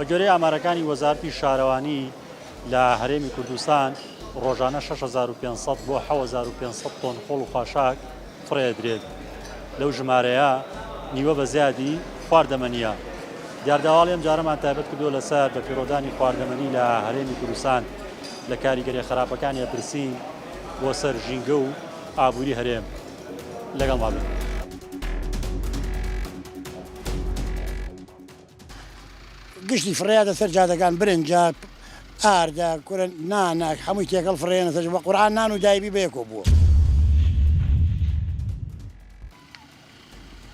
بە گوێرەی ئامارەکانی وەزارەتی شارەوانی لە هەرێمی کوردستان ڕۆژانە 6500 بۆ 7500 تۆن خۆڵ و خاشاک فڕێدرێت. لەو ژمارەیە نیوە بە زیادی خواردەمەنییە. دیاردەهەواڵی ئەمجارەمان تایبەت کردووە لەسەر بەفیڕۆدانی خواردەمەنی لە هەرێمی کوردستان لە کاریگەریە خراپەکانی ئەپرسین بۆ سەر ژینگە و ئابووری هەرێم. لەگەڵمان بن. گشتی فڕێیاتە سەر جادەکان برنجە ئاردە کورە نانە هەمووی تێکەڵ فڕێنە سەر بە قورئان نان و دایبی بەیەکەوە بووە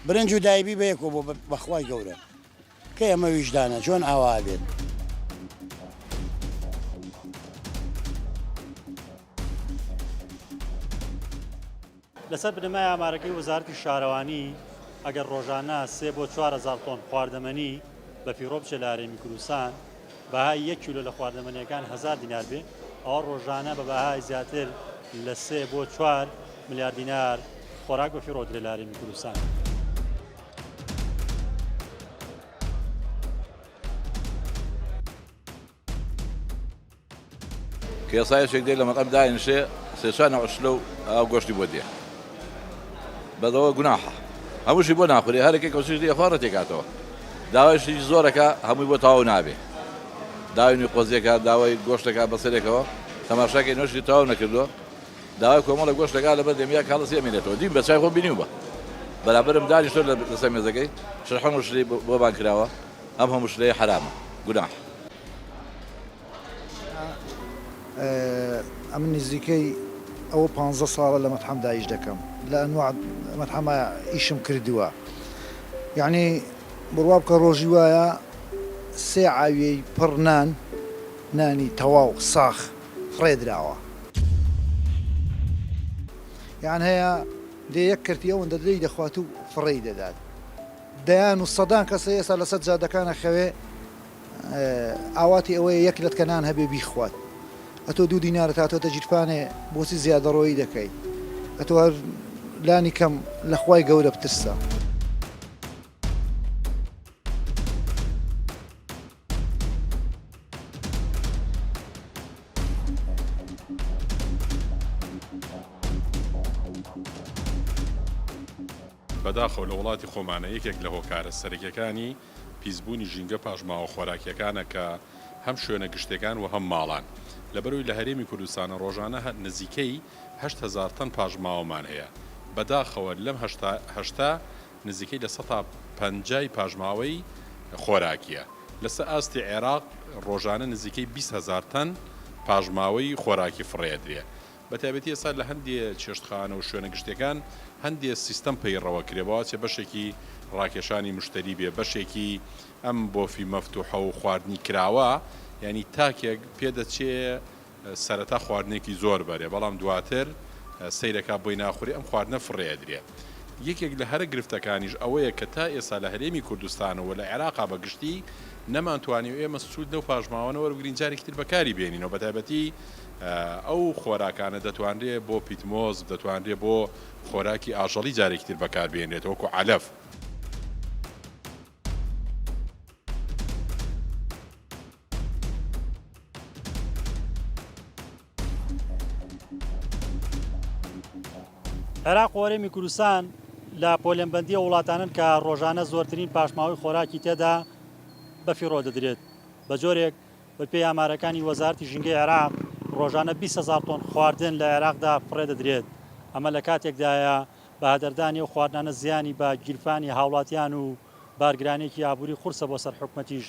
برنج و دایبی بەیەکەوە بووە بەخوای گەورە کەی ئەمە ویژدانە چۆن ئاوا ئەبێت. لەسەر بنەمای ئامارەکەی وەزارەتی شارەوانی، ئەگەر ڕۆژانە سێ بۆ 4000 تۆن خواردەمەنی بەفیڕۆ بچێت لە هەرێمی کوردستان، بەهای یەک کیلۆ لە خواردەمەنییەکان هەزار دینار بێ، ئەوا ڕۆژانە بە بەهای زیاتر لە سێ بۆ چوار ملیار دینار خۆراک بەفیڕۆ درێ لە هەرێمی کوردستان. کێسا یەکێک دێ لە مەتعەم داینشێ سێ چوار نەوع شلە و ئاو گۆشتی بۆ دێ بەدەوە گوناحە هەمووشی بۆ ناخورێ هەرەکەی کەوچیش دێ خوا ڕەتێکاتەوە داوای شتێکی زۆرەکە هەمووی بۆ تەواو نابێ داوای نوێ قۆزیەکە داوای گۆشتەکە بەسەرێکەوە تەماشاکەی نۆشتی تەواو نەکردووە داوای کۆمەڵە گۆشتەکە لەبەر دەمیا کاڵسی ئەمێنێتەوە دیم بە چای خۆم بینیومە بەرابەرم دانیشتووە لەسەر مێزەکەی شەرحەم و شلی بۆ بان کراوە ئەم هەموو شلەیە حەرامە گوناح. ئەمن نزیکەی ئەوە پانزە ساڵە لە مەتحەمدا ئیش دەکەم لە ئەنواع مەتحەما ئیشم کردووە یەعنی بڕوا بکە ڕۆژی وایە سێ عاویەی پڕ نان نانی تەواو ساخ فڕێ دراوە یان هەیە دێ یەک کەرتی ئەوەندە لێی دەخوات و فڕێی دەدات دەیان و سەدان کەس هەیە ئێستا لەسەر جادەکان ئەخەوێ ئاواتی ئەوەیە یەک لەتکە نان هەبێ بیخوات ئەتۆ دوو دینارت هاتۆتە گیرفانێ بۆچی زیادەڕۆیی دەکەی ئەتۆ هەر لانی کەم لە خوای گەورە بترسە. بەداخەوە لە وڵاتی خۆمانە یەکێک لە هۆکارە سەرەکیەکانی پیسبوونی ژینگە پاشماوە خۆراکیەکانە کە هەم شوێنە گشتیەکان و هەم ماڵان. لەبەرئەوەی لە هەرێمی کوردستانە ڕۆژانە نزیکەی 8000 تەن پاشماوەمان هەیە. بەداخەوە لەم هەشتا هەشتا نزیکەی لە سەتا پەنجای پاشماوەی خۆراکیە. لەسە ئاستی عێراق ڕۆژانە نزیکەی 20 هەزار تەن پاشماوەی خۆراکی فڕێدرێ. بەتایبەتی ئێستا لە هەندێ چێشتخانە و شوێنە گشتیەکان هەندێ سیستەم پەیڕەوە کرێ بەواچێ بەشێکی ڕاکێشانی مشتەری بێ بەشێکی ئەم بۆفی مەفتوحە و خواردنی کراوە یانی تاکێک پێدەچێ سەرەتا خواردنێکی زۆر بەرێ بەڵام دواتر سەیرەکا بۆی ناخورێ ئەم خواردنە فڕێ ئەدرێ یەکێک لە هەرە گرفتەکانیش ئەوەیە کە تا ئێستا لە هەرێمی کوردستان و لە عێراقا بە گشتی نەمانتوانی و ئێمە سوود لەو پاشماوانە وەربگرین جارێکی تر بەکاری بێنینەوە بەتایبەتی ئەو خۆراکانە دەتوانرێ بۆ پیتمۆز، دەتوانرێ بۆ خۆراکی ئاژەڵی جارێکی تر بەکار بهێنرێت وەکو عەلەف. عێراق و هەرێمی کوردستان لە پۆلێنبەندی ئەو وڵاتانەن کە ڕۆژانە زۆرترین پاشماوەی خۆراکی تێدا بەفیڕۆ دەدرێت، بەجۆرێک بەپێی ئامارەکانی وەزارەتی ژینگەی عێراق، ڕۆژانە 20 هەزار تۆن خواردن لە عێراقدا فڕێدەدرێت، ئەمە لە کاتێکدایە بەهەدەردانی ئەو خواردنانە زیانی بە گیرفانی هاوڵاتیان و بارگرانییەکی ئابووری قورسە بۆ سەر حکومەتیش،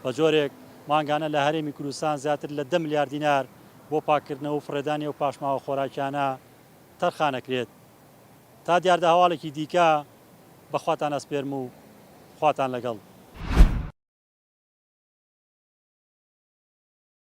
بەجۆرێک مانگانە لە هەرێمی کوردستان زیاتر لە دە ملیار دینار بۆ پاککردنەوە و فڕێدانی ئەو پاشماوە خۆراکیانە تەرخانەکرێت. تا دیاردە هەواڵێکی دیکە بە خواتان ئەسپێرم و خواتان لەگەڵ.